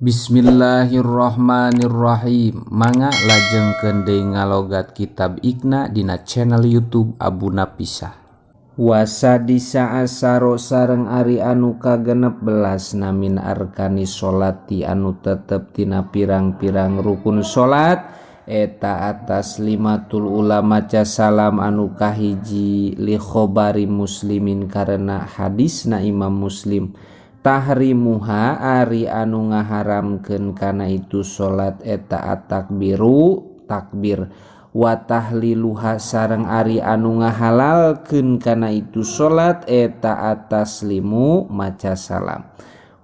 Bismillahirrahmanirrahim Mangga lajengkeun deui ngalogat kitab Iqna dina channel YouTube Abu Napisah. Wasadisa asaro sareng ari anu kagenep belas namin arkani sholati anu tetep tina pirang-pirang rukun salat eta atas limatul ulama maca salam anu kahiji li khobari muslimin karena hadisna Imam Muslim. Tahrimuha ari anu ngaharamkeun kana itu salat eta atakbiru takbir wa tahliluha sareng ari anu ngahalalkeun kana itu salat eta ataslimu maca salam.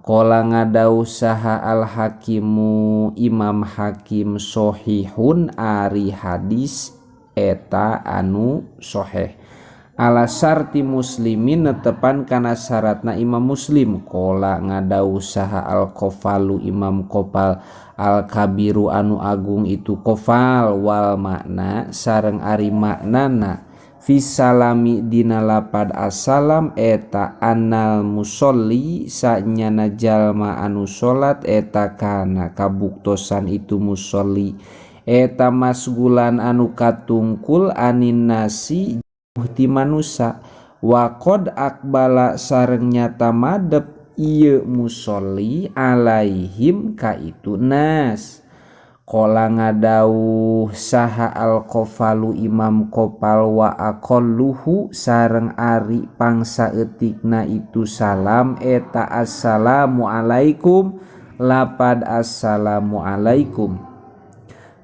Qala ngadawuh saha al hakimu Imam Hakim sohihun ari hadis eta anu soheh ala syarti muslimin netepan kana syaratna Imam Muslim. Qala ngadawuh saha al qafalu Imam Qafal al kabiru anu agung itu qafal wal makna sareng ari maknana fi salami dina lapad assalam eta annal musolli sanyana jalma anu salat eta kana kabuktosan itu musolli eta masgulan anu katungkul anin nasi ti manusa wa qad akbala sareng nyata madep ieu musolli alaihim ka itu nas. Qala ngadawuh saha al qafalu Imam Qafal wa aqalluhu sareng ari pangsaeutikna itu salam eta assalamu alaikum lapad assalamu alaikum.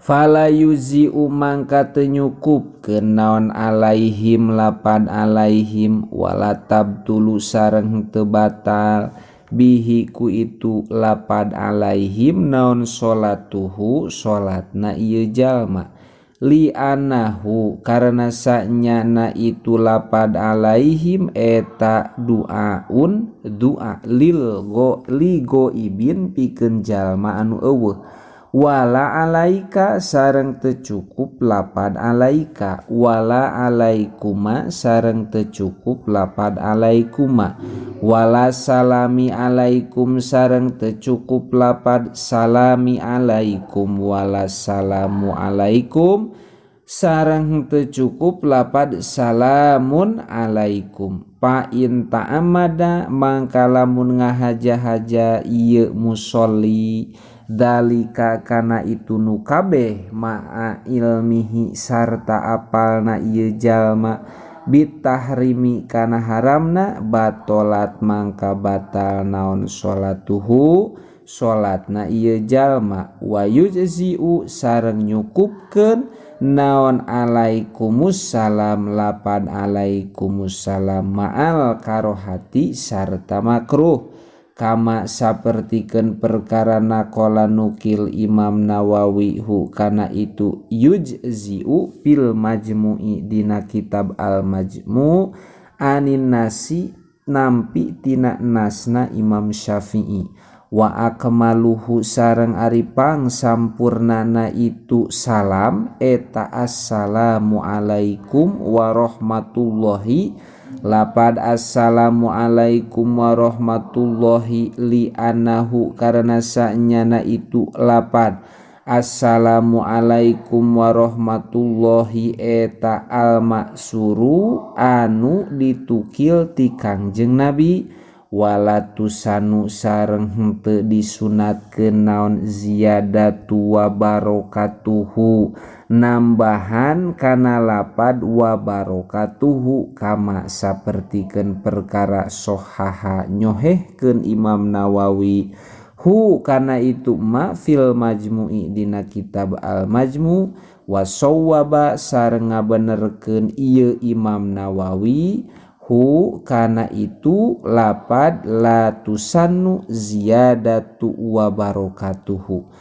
Fala yuzi'u mangka teu nyukupkeun naon alaihim lapad alaihim wala tabtulu sareng teu batal bihi ku itu lapad alaihim naon salatuhu salatna ieu jalma li anahu karena sanyana itu lapad alaihim eta duaun dua lil go ligo ibin pikeun jalma anu eueuh wala alaika sareng teu cukup lapad alaika wala alaikuma sareng teu cukup lapad alaikuma wala salami alaikum sareng teu cukup lapad salami alaikum wala salamu alaikum sareng teu cukup lapad salamun alaikum. Fa in ta'amada mangka lamun ngahaja-haja ieu musolli dalika kana itu nu kabeh ma'a ilmihi sarta apalna ieu jalma bitahrimi kana haramna batolat mangka batal naon salatuhu salatna ieu jalma wa yujzi'u sareng nyukupkeun naon alaikumussalam lapad alaikumussalam ma'al karohati sarta makruh kama sapertikeun perkara naqala nukil Imam Nawawi hu kana itu yujzi'u fil majmu'i dina kitab al majmu' anin nasi nampi tina nasna Imam Syafi'i wa akmaluhu sareng ari pang sampurnana itu salam eta assalamu alaikum warahmatullahi lapad assalamu alaikum warahmatullahi li anahu karena sanyana itu lapad assalamu alaikum warahmatullahi eta al maksuru anu ditukil ti Kangjeng Nabi wala tusanu sareng henteu disunatkeun naon ziyadatu wa barakatuhu nambahan kana lapad wa barakatuhu kama sapertikeun perkara sohaha nyohehkeun Imam Nawawi hu kana itu ma fil majmu'i dina kitab al majmu' wa sawwaba sareng ngabenerkeun ieu Imam Nawawi hu kana itu lapad la tusannu ziyadatu wa barakatuhu.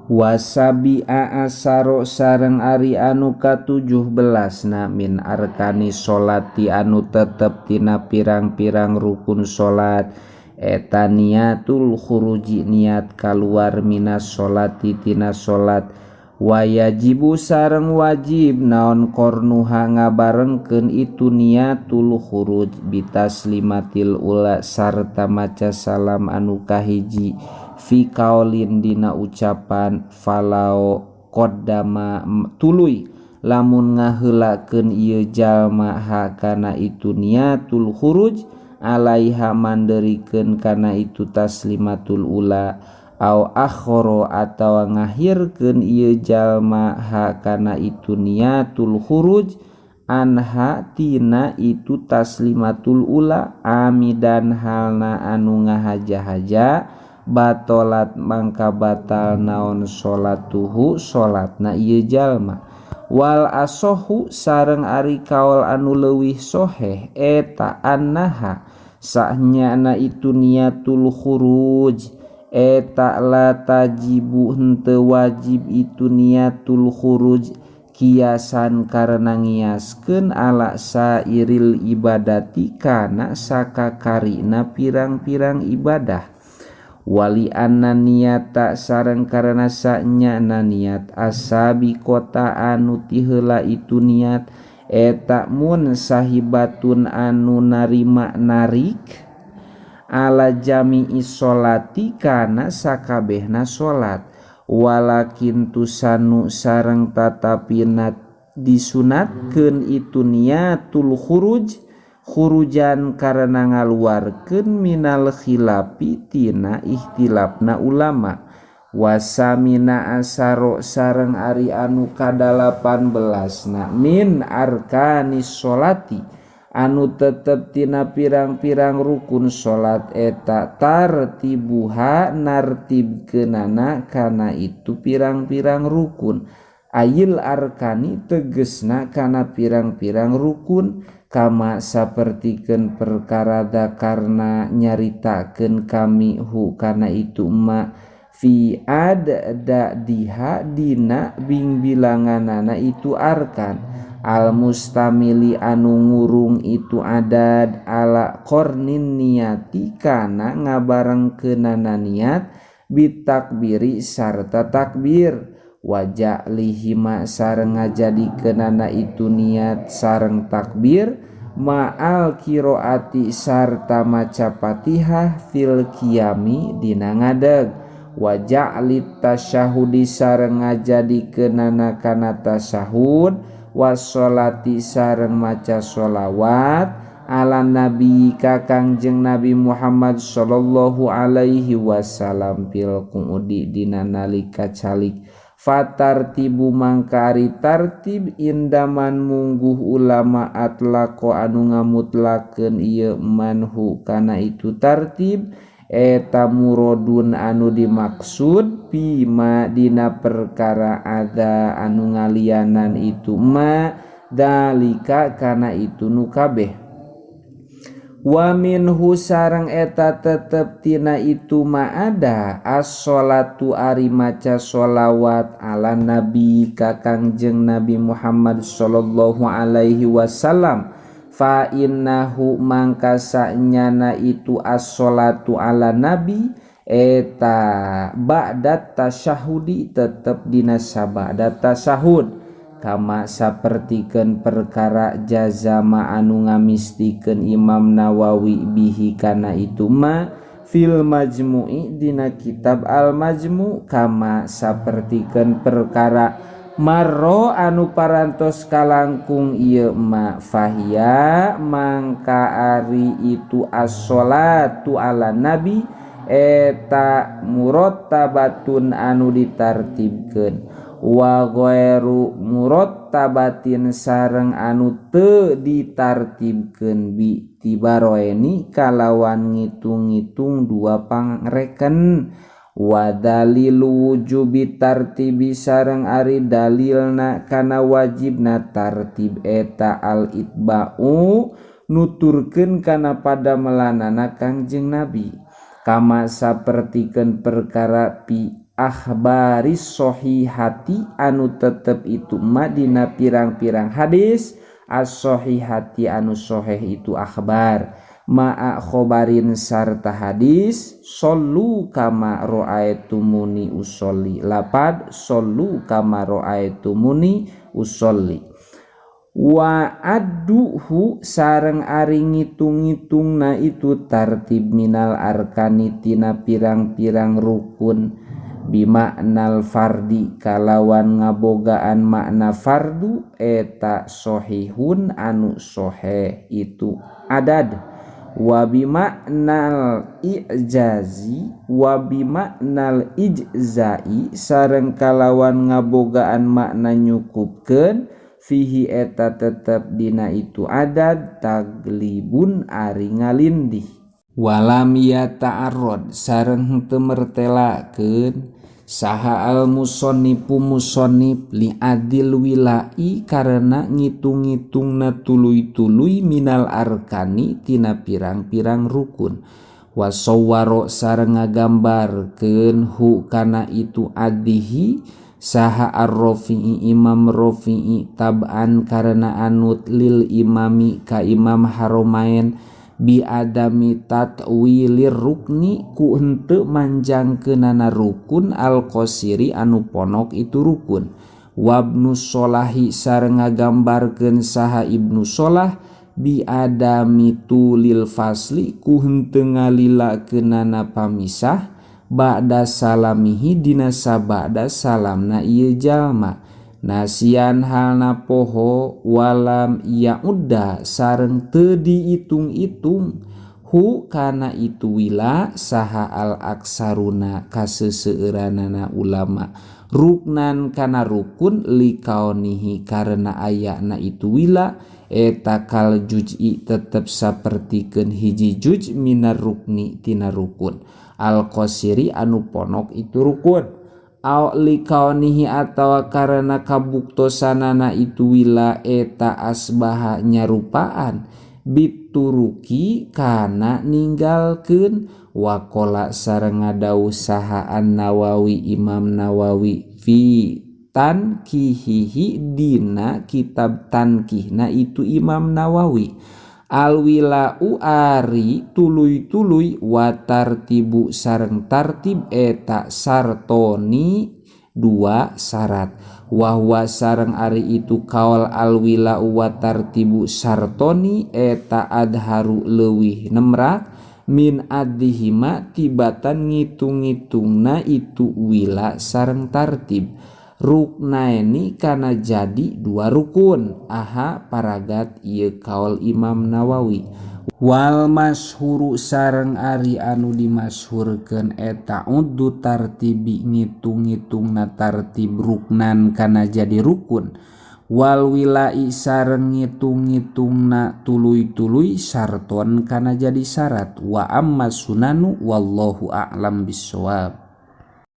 Wasabi'a asaro sareng ari anu ka-17 na min arkani sholati anu tetep tina pirang-pirang rukun salat eta niatul khuruji niat kaluar minas sholati tina salat wayajibu sareng wajib naon kornuha ngabarengkeun itu niatul khuruj bitaslimatil ula sarta maca salam anu kahiji Fi kaolin dina ucapan falau qaddama tuluy lamun ngaheulakeun ieu jalma ha kana itu niatul khuruj alaiha manderikeun kana itu taslimatul ula au akhara atawa ngahirkeun ieu jalma ha kana itu niatul khuruj anha tina itu taslimatul ula amidan halna anu ngahaja-haja batolat mangka batal naon salatuhu salatna ieu jalma. Wal asohu sareng ari kaol anu leuwih soheh eta annaha sahnyana itu niatul khuruj eta la tajibu henteu wajib itu niatul khuruj kiasan karena ngiaskeun ala sairil ibadati kana sakakarina pirang-pirang ibadah. Wali anna niata sareng karena sanyana niat asabi kota anu tiheula itu niat eta mun sahibatun anu narima narik ala jami'i sholati kana sakabehna salat walakin tusanu sareng tatapina disunatkeun itu niatul khuruj khurujan karena ngaluarkeun minal khilafi tina ikhtilafna ulama. Wasamina asaro sareng ari anu ka-18na min arkanis sholati anu tetep tina pirang-pirang rukun salat eta tartibuha nartibkeunana kana itu pirang-pirang rukun ayil arkani tegesna kana pirang-pirang rukun kama sapertikeun perkara dakarna nyaritakeun kami hu kana itu ma fi ad da diha dina bing bilanganana itu arkan al mustamili anu ngurung itu adad ala qarnin niati kana ngabarengkeunana niat bitakbiri sarta takbir wajah lihima sareng ngajadikeunana itu niat sareng takbir ma'al qiraati sarta maca Fatihah fil qiyami dina ngadeg wajah tasyahudi sareng ngajadikeunana kana tasyahud wassolati sareng maca sholawat ala nabi ka Kangjeng Nabi Muhammad sallallahu alaihi wasallam fil qu'udi dina nalika calik. Fatartibu mangka ari tartib indaman mungguh ulama atlaqo anu ngamutlakeun ieu manhu kana itu tartib eta murodun anu dimaksud bima dina perkara ada anu ngalianan itu ma dalika kana itu nu kabeh. Wa minhu sareng eta tetep tina itu ma ada as-sholatu ari maca sholawat ala nabi ka Kangjeng Nabi Muhammad sallallahu alaihi wasallam fa innahu mangka sanyana itu as-sholatu ala nabi eta ba'da tasyahudi tetep dina sabada tasyahud kama sapertikeun perkara jazama anu ngamistikeun Imam Nawawi bihi kana itu ma fil majmu'i dina kitab al majmu' kama sapertikeun perkara marro anu parantos kalangkung ieu ma fahiya mangka ari itu as-sholatu ala nabi eta murattabatun anu ditartibkeun wa ghairu murattabatin sareng anu teu ditartibkeun bi tibaroeni kalawan ngitung-ngitung dua pangreken wa dalilu wujubi tartibi sareng ari dalilna kana wajibna tartib eta al itba'u nuturkeun kana padamelanana Kangjeng Nabi kama sapertikeun perkara pi akhbaris sohihati anu tetep itu ma dina pirang-pirang hadis as-sohihati anu soheh itu akhbar ma'a khobarin sarta hadis shollu kama ra'aitumuni usolli lapad shollu kama ra'aitumuni usolli. Wa adduhu sareng ari ngitung-ngitungna itu tartib minal arkani tina pirang-pirang rukun bimaknal fardi kalawan ngabogaan makna fardu eta sohihun anu soheh itu adad wa bimaknal i'jazi wa bimaknal ijzai sareng kalawan ngabogaan makna nyukupkeun fihi eta tetep dina itu adad taglibun ari ngalindih walam yata'arrad sareng henteu mertelakeun saha al musannifu musannif li adil wilai karena ngitung-ngitungna tuluy-tuluy minal arkani tina pirang-pirang rukun wa sawwara sareng ngagambarkeun hu kana itu adihi saha ar-Rafi'i Imam Rafi'i tab'an karena anut lil imami ka Imam Haromain bi adami tatwilir rukni ku henteu manjangkeunana rukun al-qasiri anu ponok itu rukun wabnu Sholahi sareng ngagambarkeun saha Ibnu Sholah bi adami tulil fasli ku henteu ngalilakeunana pamisah ba'da salamihi dina sabada salamna ieu jalma nasian halna poho walam ya'udda sareng teu diitung-itung hu kana itu wila saha al aksaruna kaseseueuranana ulama ruknan kana rukun likaonihi karena ayana itu wila eta kal juz'i tetep sapertikeun hiji juz minar rukni tina rukun al qasiri anu ponok itu rukun aw likaonihi atawa karena kabuktosanana itu wila eta asbaha nyarupaan bituruki kana ninggalkeun waqala sareng ngadawuh saha An-Nawawi Imam Nawawi fi tankihihi dina kitab tankihna itu Imam Nawawi alwilau ari tuluy-tuluy watartibu sareng tartib eta sartoni dua syarat wahwa sareng ari itu kaol alwilau watartibu sartoni eta adharu leuwih nemrak min adihima tibatan ngitung-ngitungna itu wila sareng tartib ruknaeni kana jadi dua rukun aha paragat ieu kaol Imam Nawawi wal masyhuru sareng ari anu dimasyhurkeun eta uddu tartibi ngitung-ngitungna tartib ruknan kana jadi rukun wal wilai sareng ngitung-ngitungna tuluy-tuluy sarton kana jadi syarat wa amma sunanu wallahu a'lam bissawab.